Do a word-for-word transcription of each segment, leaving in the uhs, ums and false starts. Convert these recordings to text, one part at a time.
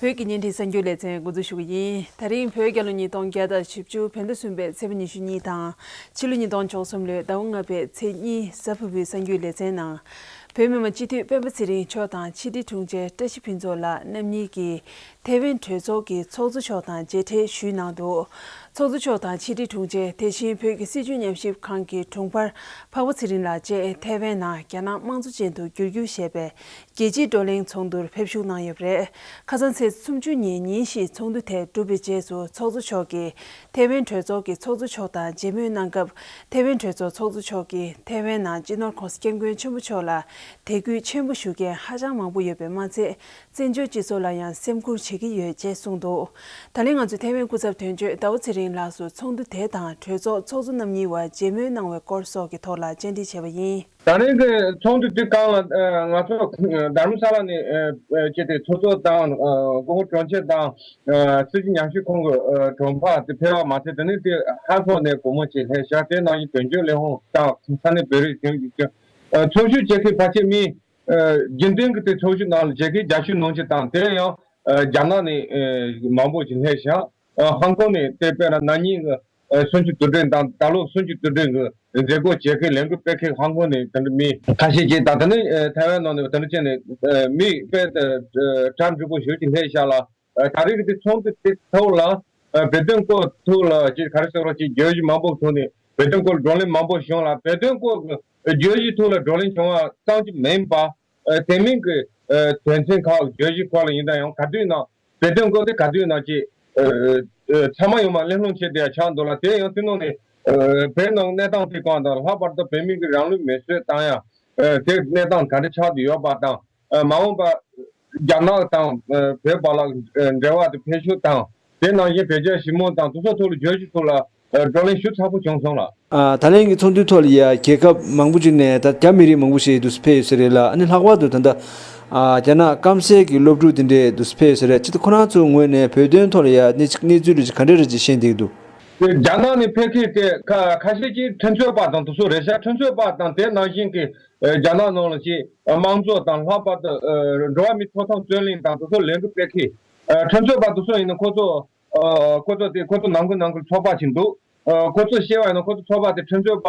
བོད་ཀྱི་བརྙན་འཕྲིན་གསར་འགྱུར་ལེ་ཚན་འགོ་འཛུགས་ཞུ་གི་ཡིན། ད་རིང་བོད་རྒྱལ་ལོ་ཉིས་སྟོང་བརྒྱ་དང་བཞི་བཅུ་བོད་ཟླ་གསུམ་པའི་ཚེས་པ་ཉི་ཤུ་གཉིས་དང་། ཕྱི་ལོ་ཉིས་སྟོང་བཅུ་གསུམ་ལོའི་ཟླ་བ་ལྔ་པའི་ཚེས་གཉིས་གཟའ་ཕུར་བུའི་གསར་འགྱུར་ལེ་ཚན་ནང་། བོད་མི་མང་སྤྱི་འཐུས་སྤེན་པ་ཚེ་རིང་མཆོག་དང་ཕྱི་དྲིལ་དྲུང་ཆེ་བཀྲ་ཤིས་ཕུན་ཚོགས་ལགས་རྣམ་གཉིས་ཀྱིས་ཐའེ་ཝན་གྲོས་ཚོགས་ཀྱི་ཚོགས་གཙོ་མཆོག་དང་མཇལ་འཕྲད་ཞུས་གནང་འདུག། ཚོགས་གཙོ་མཆོག་དང་ཕྱི་དྲིལ་དྲུང་ཆེ། དེ་བཞིན་བོད་ཀྱི་སྲིད་བྱུས་ཉམས་ཞིབ་ཁང་གི་དྲུང་འཕར་འཕགས་པ་ཚེ་རིང་ལགས་བཅས་ཐའེ་ཝན་ནང་རྒྱ་ནག་དམངས་གཙོ་ཅན་དུ་བསྒྱུར་རྒྱུ་ཞེས་པའི་རྒྱལ་སྤྱིའི་བགྲོ་གླེང་ཚོགས་འདུར་ཕེབས་ཞུགས་གནང་ཡོད་པ་རེད། ཁ་སང་ཚེས་སུམ་ཅུ་ཉིན་ཉིན་ཞིག་ཚོགས་འདུ་དེ་གྲུབ་པའི་རྗེས་སུ་ཚོགས་གཙོ་མཆོག་གིས་ཐའེ་ཝན་གྲོས་ཚོགས་ཀྱི་ཚོགས་གཙོ་མཆོག་དང་མཇལ་མོལ་གནང་སྐབས། ཐའེ་ཝན་གྲོས་ཚོགས་ཚོགས་གཙོ་མཆོག་གིས་ཐའེ་ཝན་ནང་སྤྱི་ནོར་༸གོང་ས་༸སྐྱབས་མགོན་ཆེན་པོ་མཆོག་ལ་དད་གུས་ཆེན་པོ་ཞུ་མཁན་ཧ་ཅང་མང་པོ་ཡོད་པས་མ་ཚད། བཙན་བྱོལ་སྤྱི་ཚོགས་ལ་ཡང་སེམས་ཁུར་བྱེད་ཀྱི་ཡོད་ཅེས་གསུངས་འདུག། ད་ལན་ང་ཚོས་ཐའེ་ཝན་སྐུ་ཚབ་དོན་གཅོད་ཟླ་བ་ཚེ་རིང་ལགས་སུ་ཚོགས་འདུ་དེ་དང་གྲོས་ཚོགས་ཚོགས་གཙོ་རྣམ་གཉིས་བར་མཇལ་མོལ་གནང་བའི་སྐོར་སོགས་ཀྱི་ཐོག་ལ་བཅར་འདྲི་བྱས་པ་ཡིན། ད་རིང་གི་ཚོགས་འདུ་དེ་སྒང་ལ་ང་ཚོ་རྡ་རམ་ས་ལ་ནས་བྱས་ཏེ་ཚོགས་གཙོ་དང་སྐུ་ངོ་དྲུང་ཆེ་དང་སྲིད་བྱུས་ཉམས་ཞིབ་ཁང་གི་དྲུང་འཕར་དེ་ཕེབས་པ་མ་ཚད། དེ་ནས་དེ་ཧ་ལས་ནས་སྒོར་མོ་ཅིག་སླེབས་ཤག། དེ་ནང་བཞིན་དོན་གཅོད་ལས་ཁུངས་དང་ས་གནས་བོད་རིགས་དོན་གཅོད་ཚོགས་ཞུགས་བྱེད་མཁན་ཕལ་ཆེར་མི། རྒྱུན་ལྡན་གྱི་དེ་ཚོགས་ཞུགས་ནང་ལ་བྱེད་མཁན་བརྒྱད་ཅུ་ནང་བཞིན་དང་། དེ་ཡང་རྒྱ་ནག་ནས་མང་པོ་ཞིག་སླེབས་ཤག། ཧང་ཀོང་ནས་དེ་དཔེར་ན་ན་ནིང་གི་སུམ་ཅུ་དུས་དྲན་དང་ད་ལོ་སུམ་ཅུ་དུས་དྲན་གྱི་མཛད་སྒོ་བྱེད་མཁན་ལས་འགུལ་སྤེལ་མཁན་ཧང་ཀོང་ནས་དེ་འདྲ་མི་ཁ་ཤས་ཀྱིས་དང་། དེ་ནས་ཐའེ་ཝན་ནང་ནས་དེ་འདྲ་བྱས་ནས་མི་དཔེ་གྲ་འགྲིག་པོ་ཞིག་ཅིག་སླེབས་ཤག་ལ། ད་རེས་ཀྱི་དེ་ཚོགས་འདུ་དེ་ཐོག་ལ་བོད་དོན་སྐོར་ཐོག་ལ་ཅིག་ག་རེ་ཟེར་རོགས་ཅིག་བརྗོད་གཞི་མང་པོ་ཐོག་ནས་བོད་དོན་སྐོར་བགྲོ་གླེང་མང་པོ་བྱུང་ལ། བོད་དོན་སྐོར་གྱི་བརྗོད་གཞི་ཐོག་ལ་བགྲོ་གླེང་བྱུང་བ་ཙམ་གྱིས་མིན་པ། དེ་མིན་གྱི་དོན་ཚན་ཁག་བརྗོད་གཞི་སྐོར་ལ་ཡིན་ན་ཡང་ག་དུས་ན་བོད་དོན་སྐོར་དེ་ག་དུས་ན་ཅིག་ཚང་མ་ཡོང་མ་གླེང་སློང་བྱེད་བསྡད་ཡ་ཆགས་འདུག་ལ། དེ་ཡང་སྤྱི་ནང་ནས་བོད་ནང་གནས་སྟངས་དེ་གང་དང་། ལྷག་པར་དུ་བོད་མི་གི་རང་ལུས་མེར་སྲེག་བཏང་ཡ་དེ་གནས་སྟངས་ག་འདྲ་ཆགས་བསྡད་ཡོད་པ་དང་། མ་འོངས་པ་རྒྱ་ནག་དང་བོད་བར་ལ་འབྲེལ་བ་དེ་འཕེལ་ཕྱོགས་དང་། དེ་ནང་བཞིན་བོད་རྒྱ་ཞི་མོལ་དང་དེ་ཚོ་ཐོག་ལ་བརྗོད་གཞི་ཐོག་ལ་བགྲོ་གླེང་ཞུ་ཚགས་པོ་བྱུང་སོང་ལ། ད་ལན་གྱི་ཚོགས་འདུའི་ཐོག་ལ་ཡ་རྒྱལ་ཁབ་མང་པོ་ཅིག་ནས་ད་རྒྱ་མི་རིགས་མང་པོ་ཞིག་འདུག་སེ་ཕེབས་ཡོད་ས་རེད་ལ། ཨ་ནི་ལྷག་པར་དུ་ད་ལྟ་རྒྱ་ནག་སྐམ་སའི་གི་སློབ་ཕྲུག་དེ་འདྲས་འདུག་སེ་ཕེབས་ཡོད་ས་རེད། ཅི་ད་ཁོ་རང་ཚོའི་ངོས་ནས་བོད་དོན་ཐོག་ལ་ཡ་གནས་གནས་ཚུལ་ལ་ཅིག་ག་འདྲས་རེད་ཅིག་ཤེས་བསྡད་ཀྱི་འདུག། རྒྱ་ནག་ནས་ཕེབས་མཁན་དེ་ཁ་ཁ་ཤས་ཀྱིས་ཁྲིམས་རྩོད་པ་དང་དེ་ཚོ་རེད་ཤག། ཁྲིམས་རྩོད་པ་དང་དེ་ནང་བཞིན་གྱི་རྒྱ་ནག་ནང་ལ་ཅིག་དམངས་གཙོ་དང་། ལྷག་པར་དུ་འགྲོ་བ་མིའི་ཐོབ་ཐང་རྩོད་གླེང་དང་དེ་ཚོ་ལས་འགུལ་སྤེལ་མཁན། ཁྲིམས་རྩོད་པ་དེ་ཚོ་ཡིན་ན་ཁོ་ཚོ། ཨ། ཁོ་ཚོ་དེ་ཁོ་ཚོ་ནང་ཁུལ་ནང་ཁུལ་ཚོགས་པ་ཞིག་འདུག། ཨ། ཁོ་ཚོས་བཤད་པ་ཡིན་ན་ཁོ་ཚོ་ཚོགས་པ་དེ་ཁྲིམས་རྩོད་པ་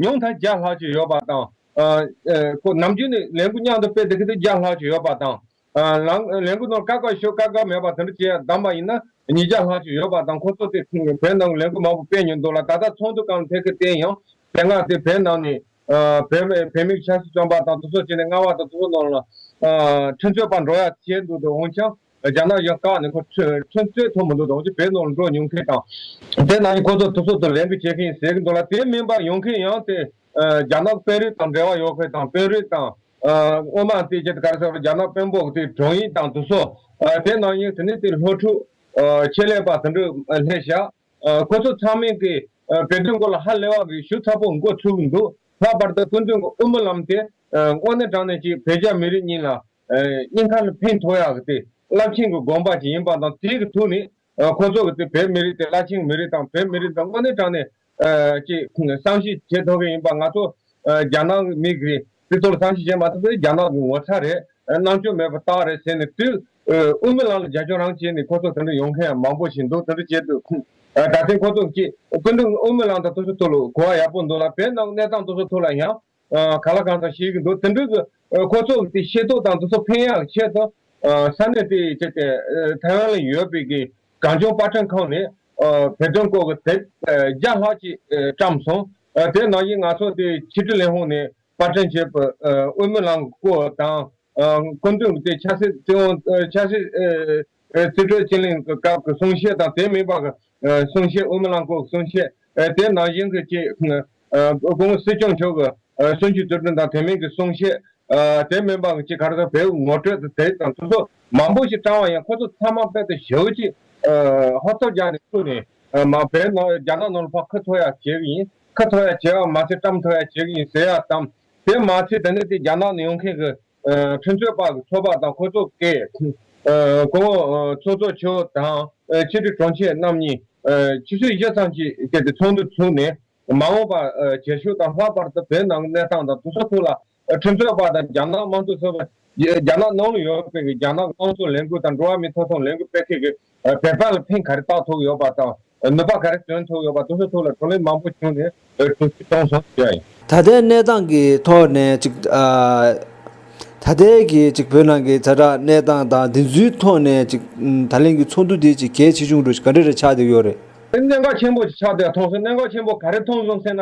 ཉུང་མཐའ་བརྒྱ་ལྷག་ཅིག་ཡོད་པ་དང་། ཨ། ཨ། ཁོ་ནམ་རྒྱུན་ནས་ལས་འགུལ་མཉམ་དུ་སྤེལ་བསྡད་མཁན་དེ་བརྒྱ་ལྷག་ཅིག་ཡོད་པ་དང་། ཨ། ལང་ལས་འགུལ་ནང་དཀའ་ཁག་ཤོར་དཀའ་ཁག་མེད་པ་དེ་འདྲ་བྱས་བདམས་པ་ཡིན་ན་ཉིས་བརྒྱ་ལྷག་ཅིག་ཡོད་པ་དང་། ཁོ་ཚོ་དེ་བོད་ནང་ལས་འགུལ་མང་པོ་སྤེལ་མྱོང་འདུག་ལ། ད་ལྟ་ཚོགས་འདུ་སྒང་ལ་ཕེབས་མཁན་དེ་ཡང་དེ་སྔ་དེ་བོད་ནང་ནས། ཨ། བོད་མི་བོད་མིའི་ཆབ་སྲིད་བཙོན་པ་དང་དེ་ཚོ་བྱས་ནས་ལྔ་པ་དང་དེ་ཚོ་ནང་ལ། ཨ། ཁྲིམས་རྩོད་པ་འགྲོ་ཡ་བྱས་འདུག་འདུག། འོན་ཀྱང་རྒྱ་ནག་གཞུང་བཀག་ནས་ཁོ་ཁྲིམས་ཁྲིམས་རྩོད་ཐུབ་མི་འདུག། འདུག་ཅིག་བོད་ནང་ལ་འགྲོ་མྱོང་མཁན་དང་། དེ་ནང་བཞིན་ཁོ་ཚོ་དེ་ཚོ་དང་ལས་འགུལ་བྱེད་མཁན་ཟེར་གྱི་འདུག་ལ། དེ་མིན་པ་ཡོང་མཁན་ཡང་དེ། ཨ། རྒྱ་ནག་དཔོན་རིགས་དང་འབྲེལ་བ་ཡོད་མཁན་དང་། དཔོན་རིགས་དང་། ཨ། སྔོན་མ་དེ་ཅིག་ག་རེ་ཟེར། རྒྱ་ནག་དཔོན་པོ་དེ་དྲུང་ཡིག་དང་དེ་ཚོ། ཨ། དེ་ནང་བཞིན་དེ་ནས་དེ་སློབ་ཕྲུག། ཨ། ཆེད་ལས་པ་དེ་འདྲ་སླེབས་ཤག། ཨ། ཁོ་ཚོ་ཚང་མས་ཀྱི། ཨ། བོད་དོན་སྐོར་ལ་ཧ་ལས་པ་གི་ཞུ་ཚགས་པོ་འགོ་ཚུགས་ཀྱི་འདུག། ལྷག་པར་དུ་སྐུ་མདུན་གྱི་དབུ་མའི་ལམ་དེ། ཨ། དངོས་གནས་དྲང་གནས་ཀྱི་བོད་རྒྱ་མི་རིགས་གཉིས་ལ། ཨ། སྙིང་ཁ་ལ་ཕན་ཐོགས་ཡག་གི་དེ་རླབས་ཆེན་གྱི་དགོངས་པ་ཅིག་ཡིན་པ་དང་། དེ་གི་ཐོག་ནས། ཨ། ཁོ་ཚོ་གི་དེ་བོད་མི་རིགས་དེ་རླབས་ཆེན་གྱི་མི་རིགས་དང་། བོད་མི་རིགས་དེ་དངོས་གནས་དྲང་གནས། ཨ། ཀྱི་བསམ་ཤེས་བྱེད་ཐུབ་ཀྱི་ཡིན་པ། ང་ཚོ། ཨ། རྒྱ་ནག་མི་གི་སྤྱི་ཚོགས་ལ་བསམ་ཤེས་བྱེད་མ་ཐུབ་པས་རྒྱ་ནག་གི་ངོ་ཚ་རེད། ཨ། རྣམ་དཔྱོད་མེད་པ་རྟགས་རེད་ཟེར་ནས་དུས། ཨ། དབུ་མའི་ལམ་ལ་རྒྱབ་སྐྱོར་རང་བྱས་ནས་ཁོ་ཚོ་དེ་འདྲ་ཡོང་མཁན་ཡང་མང་པོ་ཞིག་འདུག། དེ་འདྲ་བྱས་དུས། ཨ། ད་ཐེངས་ཁོ་ཚོ་ཀྱི་སྐུ་མདུན་དབུ་མའི་ལམ་དང་དེ་ཚོ་ཐོག་ལ་གོ་བ་ཡག་པོ་འདུག་ལ། བོད་ནང་གནས་སྟངས་དེ་ཚོ་ཐོག་ལ་ཡང་། ཨ། ག་ལ་གང་འཚམ་ཤེས་ཀྱི་འདུག། དེ་འདྲ་གི། ཨ། ཁོ་ཚོ་གི་དེ་ཤེས་རྟོགས་དང་དེ་ཚོ་ཕན་ཡག་ཆེད་དུ། ཨ། ས་གནས་དེ་བྱས་ཏེ། ཨ། ཐའེ་ཝན་ལ་ཡོད་པའི་གི་གངས་ལྗོངས་པར་སྐྲུན་ཁང་ནས། ཨ། བོད་དོན་སྐོར་གྱི་དེབ། ཨ། བརྒྱ་ལྷག་ཅིག་ཨ། བཀྲམ་སོང་། ཨ། དེ་ནང་བཞིན་ང་ཚོ་དེ་ཕྱི་དྲིལ་ལས་ཁུངས་ནས་པར་སྐྲུན་བྱས་པའི། ཨ། དབུ་མའི་ལམ་གྱི་སྐོར་དང་། ཨ། སྐུ་མདུན་གྱི་དེ་ཆབ་སྲིད་བཙན་དབང་། ཨ། ཆབ་སྲིད། ཨ། ཨ། རྩིས་སྤྲོད་བཅུད་ལེན་གྱི་སྐབས་ཀྱི་གསུང་བཤད་དང་། དེ་མིན་པ་གི། ཨ། གསུང་བཤད། དབུ་མའི་ལམ་སྐོར་གྱི་གསུང་བཤད། ཨ། དེ་ནང་བཞིན་གྱི་ཅིག། ཨ། སྐུ་ངོ་སྲིད་སྐྱོང་མཆོག་གི། ཨ། གསུམ་བཅུའི་དུས་དྲན་དང་དེ་མིན་གྱི་གསུང་བཤད། ཨ། དེ་མིན་པ་གི་ཅིག་ག་རེ་ཟེར། བོད་ངོ་སྤྲོད་དེ་དེ་དང་དེ་ཚོ་མང་པོ་ཞིག་བཀྲམ་པ་ཡིན། ཁོ་ཚོ་ཚང་མ་དཔེ་དེ་ཞེ་པོ་ཅིག། ཨ། ཧོབ་ཐོབ་རྒྱག་ནས་བཙུགས་ནས། ཨ། མ་བོད་ནང་རྒྱ་ནག་ནང་ལ་ཕར་འཁུར་ཐུབ་ཡ་བྱེད་ཀྱི་ཡིན། འཁུར་ཐུབ་ཡ་བྱེད་པ་མ་ཚད་བཀྲམ་ཐུབ་ཡ་བྱེད་ཀྱི་ཡིན་ཟེར་ཡ་དང་། དེ་མ་ཚད་དེ་ནས་དེ་རྒྱ་ནག་ནས་ཡོང་མཁན་གྱི། ཨ། ཁྲིམས་རྩོད་པ་གི་ཚོགས་པ་དང་། ཁོ་ཚོ་གི། ཨ། སྐུ་ངོ་ཚོགས་གཙོ་མཆོག་དང་། ཨ། ཕྱི་དྲིལ་དྲུང་ཆེ་རྣམ་གཉིས། ཨ། ཆུ་ཚོད་བཞི་ཙམ་ཅིག་བྱས་ཏེ་ཚོགས་འདུ་ཚུགས་ནས། མ་འོངས་པ། ཨ། རྒྱལ་ཤོག་དང་། ལྷག་པར་དུ་བོད་ནང་གི་གནས་སྟངས་དང་དེ་ཚོ་ཐོག་ལ། ཨ། ཁྲིམས་རྩོད་པ་དང་རྒྱ་ནག་དམངས་གཙོ་ཚོགས་པ་ རྒྱ་ནག་ནང་ལ་ཡོད་པའི་རྒྱ་ནག་དམངས་གཙོ་ལས་འགུལ་དང་འགྲོ་བ་མིའི་ཐོབ་ཐང་ལས་འགུལ་སྤེལ་མཁན་གྱི་བོད་པ་ལ་ཕན་ག་རེ་བཏགས་ཐུབ་ཡོད་པ་དང་། ནུས་པ་ག་རེ་བཏོན་ཐུབ་ཡོད་པ་དེ་ཚོའི་ཐོག་ལ་བགྲོ་གླེང་མང་པོ་བྱུང་ནས་གྲོས་གཞི་བཏོན་སོང་ཟེར་ཡ་ཡིན། ད་ལྟའི་གནས་སྟངས་ཀྱི་ཐོག་ནས་ཅིག་ཨ། ད་ལྟའི་གི་ཅིག་བོད་ནང་གི་ཛ་དྲག་གནས་སྟངས་དང་དེ་ཚོའི་ཐོག་ནས་ཅིག་ད་ལན་གྱི་ཚོགས་འདུ་དེ་ཅིག་གལ་ཆེ་ཆུང་འདྲ་ཞིག་ག་འདྲ་རེ་ཆགས་བསྡད་ཡོད་རེད། གནད་འགག་ཆེན་པོ་ཞིག་ཆགས་བསྡད་མཐོང་སོང་། གནད་འགག་ཆེན་པོ་ག་རེ་མཐོང་སོང་ཟེར་ན།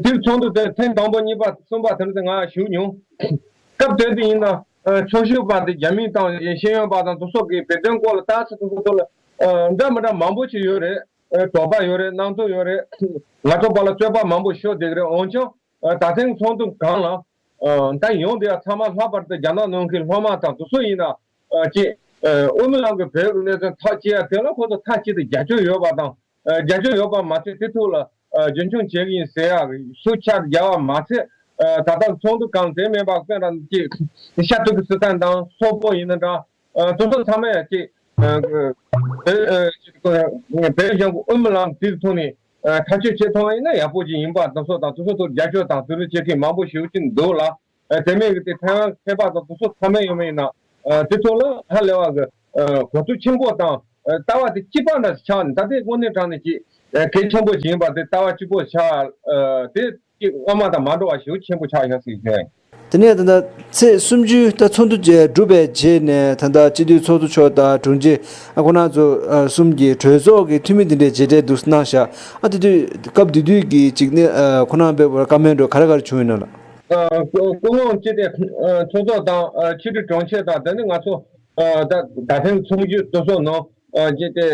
དེར་ཚོགས་འདུ་དེ་ཐེངས་དང་པོ་གཉིས་པ་གསུམ་པ་དེ་འདྲ་དེ་ང་ཞུགས་མྱོང་། སྐབས་དེ་དུས་ཡིན་ན་ཚོགས་ཞུགས་པ་དེ་རྒྱ་མི་དང་ཤེས་ཡོན་པ་དང་དེ་ཚོ་གི་བོད་དོན་སྐོར་ལ་ལྟ་ཚུལ་དེ་ཚོ་ཐོག་ལ་འདྲ་མི་འདྲ་མང་པོ་ཞིག་ཡོད་རེད། དོགས་པ་ཡོད་རེད། སྣང་ཚུལ་ཡོད་རེད། ང་ཚོ་བར་ལ་རྩོད་པ་མང་པོ་ཤོར་བསྡད་ཀྱི་རེད། འོན་ཀྱང་ད་ཐེངས་ཚོགས་འདུ་སྒང་ལ་ད་ཡོང་བསྡད་ཡ་ཚང་མ་ལྷག་པར་དུ་རྒྱ་ནག་ནང་གི་སློབ་མ་དང་དེ་ཚོ་ཡིན་ན་ཅིག་དབུ་མའི་ལམ་གྱི་བོད་ཀྱི་གནད་དོན་ཐག་བཅད་ཡ་དེ་ལ་ཁོ་ཚོ་མཐའ་གཅིག་ཏུ་རྒྱབ་སྐྱོར་ཡོད་པ་དང་། རྒྱབ་སྐྱོར་ཡོད་པ་མ་ཚད་དེ་ཐོག་ལ་རྒྱུན་འཁྱོངས་བྱེད་ཀྱི་ཡིན་ཟེར་ཡག་ཤུགས་ཆེར་རྒྱག་པ་མ་ཚད། ད་ལྟ་ཚོགས་འདུ་སྒང་དེ་མིན་པ་དཔེར་ན་ཅིག་ཤར་ཏུར་ཀི་སི་ཐན་དང་སོག་པོ་ཡིན་ན་འདྲ། དེ་ཚོ་ཚང་མ་ཡང་ཅིག་བོད་གཞུང་གི་དབུ་མའི་ལམ་དེའི་ཐོག་ནས་ཐག་གཅོད་བྱེད་ཐུབ་པ་ཡིན་ན་ཡག་པོ་ཅིག་ཡིན་པ་དེ་ཚོ་དང་། དེ་ཚོ་ཐོག་རྒྱབ་སྐྱོར་དང་དེ་ཚོ་བྱེད་མཁན་མང་པོ་ཞེ་པོ་ཅིག་འདུག་ལ། དེ་མིན་གྱི་དེ་ཐའེ་ཝན་མཁས་པ་དང་དེ་ཚོ་ཚང་མ་ཡོང་བ་ཡིན་ན། དེ་ཚོ་ལ་ཧ་ལས་པ་གི་གོ་རྟོགས་ཆེན་པོ་དང་ལྟ་བ་དེ་གཅིག་པ་འདྲ་ཞིག་ཆགས་ནས། ད་ལྟའི་དངོས་གནས་དྲང་གནས་ཀྱི་གལ་ཆེན་པོ་ཞིག་ཡིན་པ་དེ་ལྟ་བ་གཅིག་པོ་ཆགས། དེ་སྔོན་མ་དང་མ་འདྲ་བ་ཞེ་པོ་ཆེན་པོ་ཆགས་ཡོད་ཟེར་གྱི་ཡོད། དེ་ནས་ད་ལྟ་ཚེས་སུམ་ཅུ་ད་ཚོགས་འདུ་བཅས་གྲུབ་པའི་རྗེས་ནས་ད་ལྟ་སྤྱི་འཐུས་ཚོགས་གཙོ་མཆོག་དང་དྲུང་ཆེ་ཨ་ཁོ་རང་ཚོ་གསུམ་གྱིས་གྲོས་ཚོགས་ཀྱི་འཐུས་མི་འདི་འདྲའི་མཇལ་འཕྲད་འདུག་གནང་ཤག་ཨ་དེ་དུས་སྐབས་དེ་དུས་ཀྱི་ཅིག་ནས་ཁོ་རང་པའི་བཀའ་མོལ་འདྲ་ག་རེ་ག་རེ་བྱུང་ཡོད་ན་ལགས། སྐུ་ངོ་སྤྱི་བདེ་ཚོགས་གཙོ་དང་ཕྱི་དྲིལ་དྲུང་ཆེ་དང་། དེ་ནས་ང་ཚོ་ད་ད་ཐེངས་ཚོགས་འདུ་སོགས་ནང་སྤྱི་བདེ་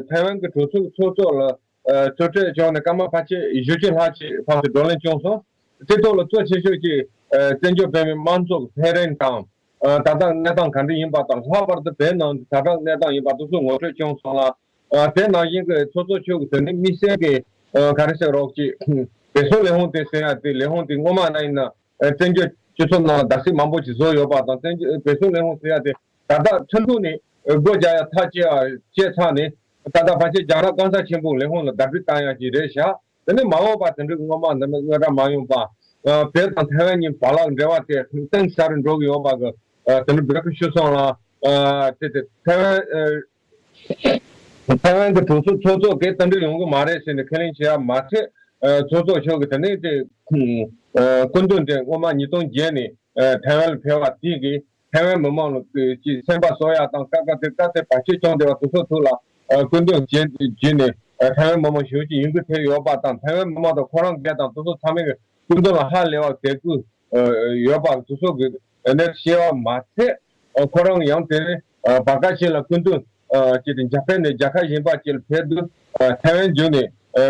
ཐའེ་ཝན་གྱི་གྲོས་ཚོགས་ཚོགས་གཙོ་ལ་གཙོ་གྲས་བྱུང་ནས་སྐར་མ་ཕལ་ཆེར་བཞི་བཅུ་ལྷག་ཅིག་ཕར་ཚུར་བགྲོ་གླེང་བྱུང་སོང་། དེ་ཐོག་ལ་གཙོ་ཆེ་ཤོས་ཀྱི་བཙན་བྱོལ་བོད་མིའི་དམངས་གཙོ་འཕེལ་རིམ་དང་། ད་ལྟ་གནས་སྟངས་ག་འདྲ་ཡིན་པ་དང་། ལྷག་པར་དུ་བོད་ནང་ཛ་དྲག་གནས་སྟངས་ཡིན་པ་དེ་ཚོ་ངོ་སྤྲོད་བྱུང་སོང་ལ། དེ་ནང་བཞིན་གྱི་ཚོགས་གཙོ་མཆོག་གིས་དེ་ནི་དམིགས་བསལ་གྱི་ག་རེ་ཟེར་རོགས་ཀྱི་བོད་གསོ་ལས་ཁུངས་དེ་ཟེར་ཡ་དེ་ལས་ཁུངས་དེ་སྔོན་མ་ན་ཡིན་ན་བཙན་བྱོལ་སྤྱི་ཚོགས་ནང་ལ་བརྡབ་གསིག་མང་པོ་ཞིག་བཟོ་ཡོད་པ་དང་། བཙན་བྱོལ་བོད་གསོ་ལས་ཁུངས་ཟེར་ཡ་དེ་ད་ལྟ་ཁྲིན་ཏུའུ་ནས་སྒོ་རྒྱག་ཡ་ཐག་བཅད་བྱས་ཚར་ནས། ད་ལྟ་ཕལ་ཆེར་རྒྱ་ནག་གང་ཟག་ཆེན་པོའི་ལས་ཁུངས་ལ་བརྡ་སྤྲོད་བཏང་ཡ་ཅིག་རེད་ཤག་དེ་ནས་མ་འོངས་པ་དེ་འདྲའི་སྔོན་མ་འདི་འདྲ་དངོས་གྲུབ་མ་ཡོང་པ། བོད་དང་ཐའེ་ཝན་གཉིས་བར་ལ་འབྲེལ་བ་དེ་གཏིང་ཟབ་རུ་འགྲོ་གི་ཡོད་པ་གི་དེ་འདྲ་འབོད་སྐུལ་ཞུས་སོང་ལ། དེ་དེ་ཐའེ་ཝན་ཐའེ་ཝན་གྱི་གྲོས་ཚོགས་ཚོགས་གཙོ་གིས་དེ་འདྲ་ཡོང་གི་མ་རེད་ཟེར་ནས་ཁས་ལེན་བྱས་པ་མ་ཚད། ཚོགས་གཙོ་མཆོག་གིས་དེ་ནས་དེ་སྐུ་མདུན་དེ་སྔོན་མ་ཉིས་སྟོང་བརྒྱད་ནས་ཐའེ་ཝན་ལ་ཕེབས་པ་དེ་གིས་ཐའེ་ཝན་མི་མང་ལ་ཅིག་སེམས་པ་གསོ་ཡག་དང་། སྐབས་དེ་སྐབས་དེ་བར་ཆད་བྱུང་བསྡད་པ་དེ་ཚོ་ཐོག་ལ་སྐུ་མདུན་བྱས་བྱས་ནས་ཐའེ་ཝན་མི་མང་ཞེ་པོ་ཅིག་ཡིད་འགུལ་ཐེབས་ཡོད་པ་དང་། ཐའེ་ཝན་མི་མང་དང་ཁོ་རང་སྒེར་དང་དེ་ཚོ་ཚང་མས་སྐུ་མདུན་ལ་ཧ་ལས་པ་དད་གུས་ཡོད་པ་དེ་ཚོ་གི་གནས་ཤེས་པ་མ་ཚད། ཁོ་རང་ཡང་དེ་བར་སྐབས་ཤིག་ལ་སྐུ་མདུན་ཅིག་དེ་འཇར་པན་ནས་རྒྱལ་ཁབ་གཞན་པ་ཅིག་ལ་ཕེབས་དུས་ཐའེ་ཝན་བརྒྱུད་ནས་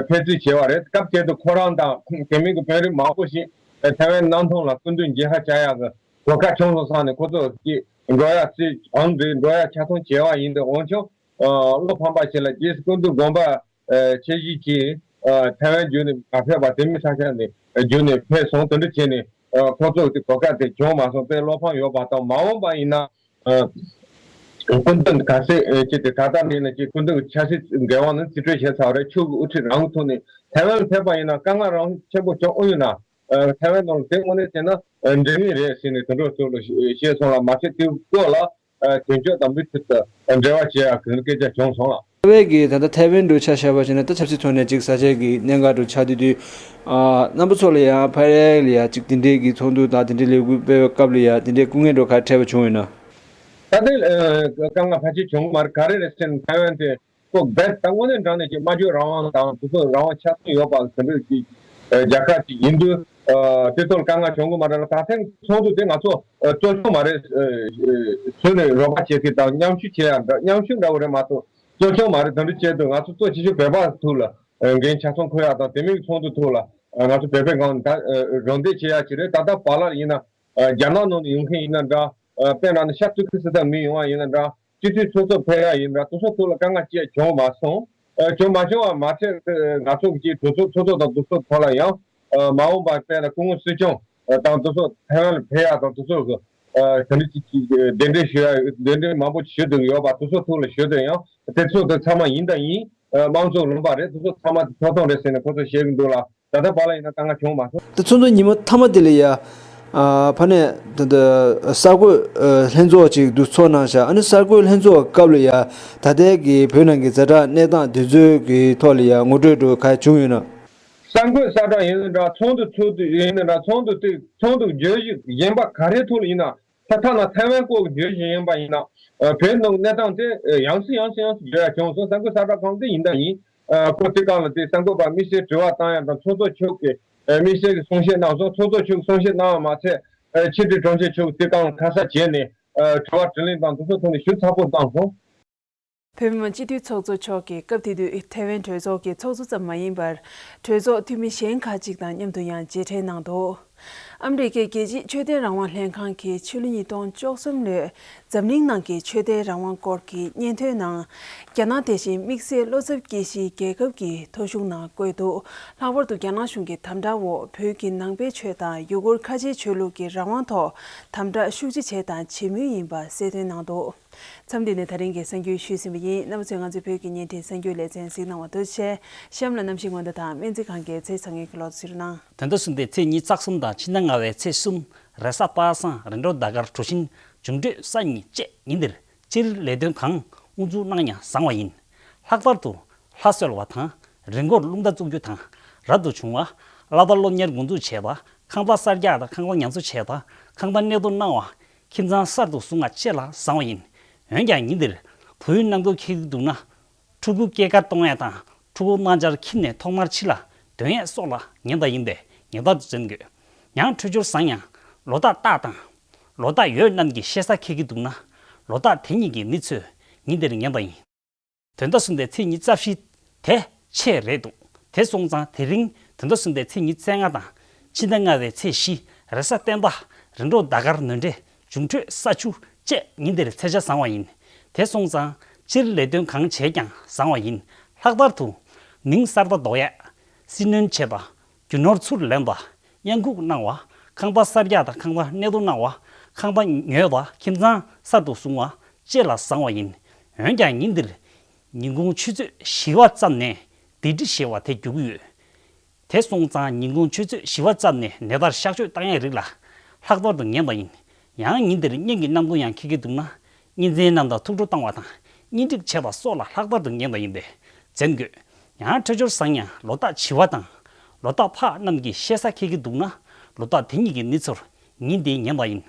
ཕེབས་རྩིས་བྱས་པ་རེད། སྐབས་དེ་དུས་ཁོ་རང་དང་དེ་མིན་གྱི་དཔོན་རིགས་མང་པོ་ཞིག་ཐའེ་ཝན་གནམ་ཐང་ལ་སྐུ་མདུན་མཇལ་ཁ་བཅར་ཡག་གི་གོ་སྐབས་བྱུང་སོང་བསམ་ནས། ཁོ་ཚོ་ཀྱིས་འགྲོ་ཡ་རྩིས་ཨང་རེད། འགྲོ་ཡ་ཆ་ཚང་བྱས་པ་ཡིན། དེ་འོན་ཀྱང་བློ་ཕམ་པ་ཞིག་ལ་རྗེས་སུ་སྐུ་མདུན་དགོངས་པ་ཆེ་བཞེས་ཀྱིས་ཐའེ་ཝན་བརྒྱུད་ནས་མ་ཕེབས་པ། དེ་མིན་ས་ཆ་ནས་བརྒྱུད་ནས་ཕེབས་སོང་། དེ་འདྲ་བྱས་ནས་ཁོ་ཚོ་དེ་གོ་སྐབས་དེ་བྱུང་མ་སོང་། དཔེ་བློ་ཕམ་ཡོད་པ་དང་། མ་འོངས་པ་ཡིན་ན་སྐུ་མདུན་ག་ཚོད་ཅིག་དེ་ད་ལྟ་ནས་ན་ཅིག་སྐུ་མདུན་གྱི་ཆབ་སྲིད་འགན་དབང་ནི་རྩིས་སྤྲོད་བྱས་ཚར་བ་རེད། ཕྱོགས་ཀྱི་དབུ་ཁྲིད་རང་གི་ཐོག་ནས་ཐའེ་ཝན་ལ་ཕེབས་པ་ཡིན་ན་དཀའ་ངལ་རང་ཆེན་པོ་བྱུང་ཨུ་ཡོད་ན། ཐའེ་ཝན་ནང་ལ་དེ་དངོས་གནས་བྱས་ན་འགྲིག་ངེས་རེད་ཟེར་ནས་དེ་འདྲ་ཚོ་ལ་བཤད་སོང་ལ། མ་ཚད་དེའི་སྐོར་ལ་དོན་གཅོད་དམ་པའི་ཚུལ་དུ་འབྲེལ་བ་བྱེད་ཡག་གི་སྐད་ཆ་བྱུང་སོང་ལ། ཐའེ་ཝན་གྱི་ད་ལྟ་ཐའེ་ཝན་འགྲོ་ཆ་བཞག་པ་བྱས་ན་ད་ཆབ་སྲིད་ཐོག་ནས་ཅིག་ས་ཆ་གི་གནད་འགག་འགྲོ་ཆགས་དུས་དུས། རྣམ་པ་ཚོ་ལ་ཡང་ཕར་ལ་ཡང་ཅིག་དེ་འདྲའི་གི་ཚོགས་འདུ་དང་དེ་འདྲའི་ལས་འགུལ་སྤེལ་བའི་སྐབས་ལ་ཡང་དེ་འདྲའི་སྐུ་ངལ་འགྲོ་ག་འཕྲད་པ་བྱུང་ཡོད་ན། ད་ལྟའི་དཀའ་ངལ་ཕལ་ཆེར་བྱུང་མ་རེད། ག་རེ་རེད་ཟེར་ན་ཐའེ་ཝན་དེ་ཁོ་རྦད་དེ་དངོས་གནས་དྲང་གནས་ཀྱི་སྨྲ་བརྗོད་རང་དབང་དང་དེ་ཚོ་རང་དབང་ཆ་ཚང་ཡོད་པ་དེ་འདྲ་ཅིག་རྒྱལ་ཁབ་ཅིག་ཡིན་དུས། དེ་ཚོ་ལ་དཀའ་ངལ་བྱུང་གི་མ་རེད་ལ། ད་ཐེངས་ཚོགས་འདུ་དེ་ང་ཚོ་གཙོ་སྐྱོང་མ་རེད། ཚུར་ནས་རོགས་པ་བྱེད་མཁན་དང་མཉམ་ཞུགས་བྱེད་ཡ་འདྲ། མཉམ་ཞུགས་འདྲ་བོ་རེད་མ་གཏོགས་གཙོ་སྐྱོང་མ་རེད། དེ་འདྲ་བྱས་དུས་ང་ཚོ་གཙོ་ཆེ་ཤོས་བོད་པ་ཐུག་ལ་འགན་ཆ་ཚང་འཁུར་ཡ་དང་། དེ་མིན་ཚོགས་འདུ་ཐུག་ལ་ང་ཚོ་བོད་པའི་སྒང་ད་རོགས་འདེགས་བྱེད་ཡ་ཅིག་རེད། ད་ལྟ་བར་ལ་ཡིན་ན་རྒྱ་ནག་ནང་ནས་ཡོང་མཁན་ཡིན་ན་འདྲ། དཔེར་ན་ནི་ཤར་ཏུར་ཀི་སི་ཐན་མི་ཡོང་བ་ཡིན་ན་འདྲ། སྤྱི་འཐུས་ཚོགས་གཙོ་ཕེབས་ཡ་ཡིན་འདྲ། དེ་ཚོ་ཐོག་ལ་དཀའ་ངལ་ཅི་ཡང་བྱུང་མ་སོང་། ཨ། བྱུང་མ་བྱུང་བ་མ་ཚད། ང་ཚོ་གི་གྲོས་ཚོགས་ཚོགས་གཙོ་དང་དེ་ཚོ་ཐོག་ལ་ཡང་། ཨ། མ་འོངས་པར་དཔེར་ན་སྐུ་ངོ་སྲིད་སྐྱོང་དང་དེ་ཚོ་ཐའེ་ཝན་ལ་ཕེབས་ཡ་དང་དེ་ཚོ་གི། ཨ། དེ་འདྲ་ཅིག་གི་གདན་འདྲེན་ཞུ་ཡ། གདན་འདྲེན་མང་པོ་ཞུ་འདོད་ཡོད་པ་དེ་ཚོ་ཐོག་ལ་ཞུ་འདོད་ཡང་། དེ་ཚོ་དེ་ཚང་མ་ཡིན་དང་ཡིན། ཨ། དམངས་གཙོ་ལུང་པ་རེད། དེ་ཚོ་ཚང་མ་ཐོབ་ཐང་རེད་ཟེར་ནས་ཁོ་ཚོ་བཤད་གི་འདུག་ལ། ད་ལྟ་བར་ལ་ཡིན་ན་དཀའ་ངལ་བྱུང་མ་སོང་། དེ་ཚོགས་འདུ་ཉིན་མོ་མཐའ་མ་དེ་ལ་ཡ། ཨ་ཕ་ནས་ད་ལྟ་གསར་འགོད་ཨ་ལྷན་ཚོགས་ཅིག་འདུ་ཚོགས་གནང་བཞག་ཨ་ནི་གསར་འགོད་ལྷན་ཚོགས་སྐབས་ལ་ཡ་ད་ལྟའི་གི་བོད་ནང་གི་ཛ་དྲག་གནས་སྟངས་དེ་ཚོའི་གི་ཐོག་ལ་ཡ་ངོ་སྤྲོད་འགྲོ་ག་བྱུང་ཡོད་ན། གསར་འགོད་གསལ་བསྒྲགས་ཡིན་ན་འདྲ་ཚོགས་འདུ་ཚོགས་དུས་ཡིན་ན་འདྲ་ཚོགས་འདུ་དེ་ཚོགས་འདུ་བརྗོད་གཞི་གཞན་པ་ག་རེའི་ཐོག་ལ་ཡིན་ན། ད་ཐ་ན་ཐའེ་ཝན་སྐོར་གྱི་བརྗོད་གཞི་ཡིན་པ་ཡིན་ན། ཨ་བོད་ནང་གནས་སྟངས་དེ་ཨ་ཡང་སེ་ཡང་སེ་ཡང་སེ་བརྗོད་ཡ་བྱུང་སོང་གསར་འགོད་གསལ་བསྒྲགས་ཁང་དེ་ཡིན་ད་ཡིན། ཨ་སྐོར་དེ་གང་ལ་དེ་གསར་འགོད་པ་དམིགས་བསལ་དྲི་བ་བཏང་ཡ་དང་ཚོགས་གཙོ་མཆོག་གིས་ཨ་དམིགས་བསལ་གྱི་གསུང་བཤད་གནང་སོང་། ཚོགས་གཙོ་མཆོག་གིས་གསུང་བཤད་གནང་བ་མ་ཚད་ཨ་ཕྱི་དྲིལ་དྲུང་ཆེ་མཆོག་གིས་དེ་གང་ལ་ཁ་ས་བྱས་ནས་ཨ་དྲི་བ་དྲིས་ལན་དང་དེ་ཚོ་ཐོག་ནས་ཞིབ་ཚགས་པོ་གནང་སོང་། བོད་མི་མང་སྤྱི་འཐུས་ཚོགས་གཙོ་མཆོག་གིས་སྐབས་དེ་དུས་ཐའེ་ཝན་གྲོས་ཚོགས་ཀྱི་ཚོགས་གཙོ་ཙམ་མ་ཡིན་པར། གྲོས་ཚོགས་འཐུས་མི་གཞན་ཁག་ཅིག་དང་མཉམ་དུ་ཡང་མཇལ་འཕྲད་གནང་འདུག་ཨ་མི་རི་ཀའི་རྒྱལ་སྤྱིའི་ཆོས་དད་རང་དབང་ལྷན་ཁང་གིས་ཕྱི་ལོ་ཉིས་སྟོང་བཅུ་གསུམ་ལོའི་འཛམ་གླིང་ནང་གི་ཆོས་དད་རང་དབང་སྐོར་གྱི་སྙན་ཐོའི་ནང་། རྒྱ་ནག་དེ་བཞིན་དམིགས་བསལ་བློ་འཚབ་སྐྱེ་གཞིའི་རྒྱལ་ཁབ་ཀྱི་ཐོ་གཞུང་ནང་བཀོད་འདུག་ལྷག་པར་དུ་རྒྱ་ནག་གཞུང་གི་དམ་དྲག་འོག་བོད་ཀྱི་ནང་པའི་ཆོས་དང་ཡུ་གུར་ཁ་ཆེའི་ཆོས་ལུགས་ཀྱི་རང་དབང་ཐོག་དམ་དྲག་ཤུགས་ཆེ་བྱས་དང་བྱེད་མུས་ཡིན་པ་གསལ་སྟོན་གནང་འདུག་མཚམས་འདི་ནས་ད་རིང་གི་གསར་འགྱུར་ཞུས་ཟིན་པ་ཡིན། རྣམ་པ་ཚོས་ང་ཚོའི་བོད་ཀྱི་བརྙན་འཕྲིན་གསར་འགྱུར་ལེ་ཚན་གཟིགས་གནང་བ་འདུག་ཆེ། གཤམ་ལ་གནམ་གཤིས་སྔོན་བརྡ་དང་སྨན་རྩིས་ཁང་གི་ཚེས་ཚ་ངེས་ཀྱི་ལོ་ཚིགས་གནང་། དོན་ཟླ་གསུམ་པའི་ཚེས་ཉི་ཤུ་རྩ་གསུམ་དང་ཕྱི་ཟླ་ལྔ་པའི་ཚེས་གསུམ། རེས་གཟའ་པ་སངས་རིམ་གྲོ་ཟླ་སྐར་གྲུ་བཞིན་འབྱུང་འཕྲོད་ས་ཉིན་བཅས་ཉིན་འདིར་སྤྱིར་ལས་དོན་གང་དབུ་འཛུགས་གནང་ཡང་བཟང་བ་ཡིན། ལྷག་པར་དུ་ལྷ་གསོལ་བ་དང་རི་མགོར་རླུང་རྟ་བཙུགས་རྒྱུ་དང་། རབ་ཏུ་བྱུང་བ་བསླབ་པ་སློབ་གཉེར་འགོ་འཛུགས་བྱས་པ། ཁང་པ་གསར་རྒྱག་དང་ཁང་པ་ཉམས་གསོ་བྱས་པ། ཁང་པ་གནས་སྡོད་གནང་བ། ཁྱིམ་ཚང་གསར་དུ་བཟུང་བ་བཅས་ལ་བཟང་བ་ཡིན། འོན་ཀྱང་ཉིན་འདིར་བུ་ཡུག་གནང་འདོད་འཁེལ་གྱི་འདུག་ན། ཕྲུ་གུ་སྐྱེས་སྐར་གཏོང་ཡ་དང་ཕྲུ་གུ་གནང་འཆར་འཁྱེར་ནས་ཐོག་མར་ཕྱི་ལ་འདོན་ཡས་སོགས་ལ་ཉེན་བརྡ་ཡིན་པས་ཉེན་བརྡ་དུ་འཛིན་དགོས། ཡང་འཕྲོད་སྦྱོར་བཟང་ཡང་ལོ་རྟགས་རྟགས་དང་། ལོ་རྟགས་ཡོད་རྣམས་ཀྱི་ཤེས་ས་འཁེལ་གྱི་འདུག་ན། ལོ་རྟགས་དེ་གཉིས་ཀྱི་མི་ཚོས་ཉིན་དེར་ཉེན་བརྡ་ཡིན། དོན་ཟླ་གསུམ་པའི་ཚེས་ཉི་ཤུ་རྩ་བཞི་དེ་ཆེས་རེད་འདུག་དེ་སོང་ཙང་དེ་རིང་དོན་ཟླ་གསུམ་པའི་ཚེས་ཉི་ཤུ་རྩ་ལྔ་དང་། ཕྱི་ཟླ་ལྔ་པའི་ཚེས་བཞི་རེས་གཟའ་སྤེན་པ་རིམ་གྲོ་ཟླ་སྐར་ནོར་འཁྲུལ་འབྱུང་འཕྲོད་ས་ཆུ་བཅས་ཉིན་དེར་ཚེས་ཆ་བཟང་བ་ཡིན། དེ་སོང་ཙང་སྤྱིར་ལས་དོན་གང་བྱས་ཀྱང་བཟང་བ་ཡིན། ལྷག་པར་དུ་མིང་གསར་པ་འདོགས་ཡས། སྲིད་གནོན་བྱེད་པ། རྒྱུ་ནོར་ཚུར་ལེན་པ། གཡང་འགུགས་གནང་བ། ཁང་པ་གསར་རྒྱག་དང་ཁང་པ་གནས་སྡོད་གནང་བ། ཁང་པ་ཉོས་པ། ཁྱིམ་ཚང་གསར་དུ་བཟུང་བ་བཅས་ལ་བཟང་བ་ཡིན། འོན་ཀྱང་ཉིན་འདིར་ཉིན་གུང་ཆུ་ཚོད་བཞི་པ་ཙམ་ནས་སྡིག་སྒྲིབ་ཞེས་པ་དེ་རྒྱུག་གི་ཡོད། དེ་སོང་ཙང་ཉིན་གུང་ཆུ་ཚོད་བཞི་པ་ཙམ་ནས་ནད་པར་གཤག་བཅོས་བཏང་ཡས་རིགས་ལ་ལྷག་པར་དུ་ངན་པ་ཡིན། ཡང་ཉིན་འདིར་གཉེན་གྱི་རྣམ་ཀུན་ཡང་འཁེལ་གྱི་འདུག་ན། གཉེན་ཚན་རྣམས་དང་ཐུགས་སྤྲོ་བཏང་བ་དང་གཉེན་སྒྲིག་བྱེད་པ་སོགས་ལ་ལྷག་པར་དུ་ངན་པ་ཡིན་པས་འཛེམ་དགོས། ཡང་འཕྲོད་སྦྱོར་བཟང་ཡང་ལོ་རྟགས་བྱི་བ་དང་། ལོ་རྟགས་ཕག་རྣམས་ཀྱི་ཤེས་ས་འཁེལ་གྱི་འདུག་ན། ལོ་རྟགས་དེ་གཉིས་ཀྱི་མི་ཚོར་ཉིན་འདི་ངན་པ་ཡིན།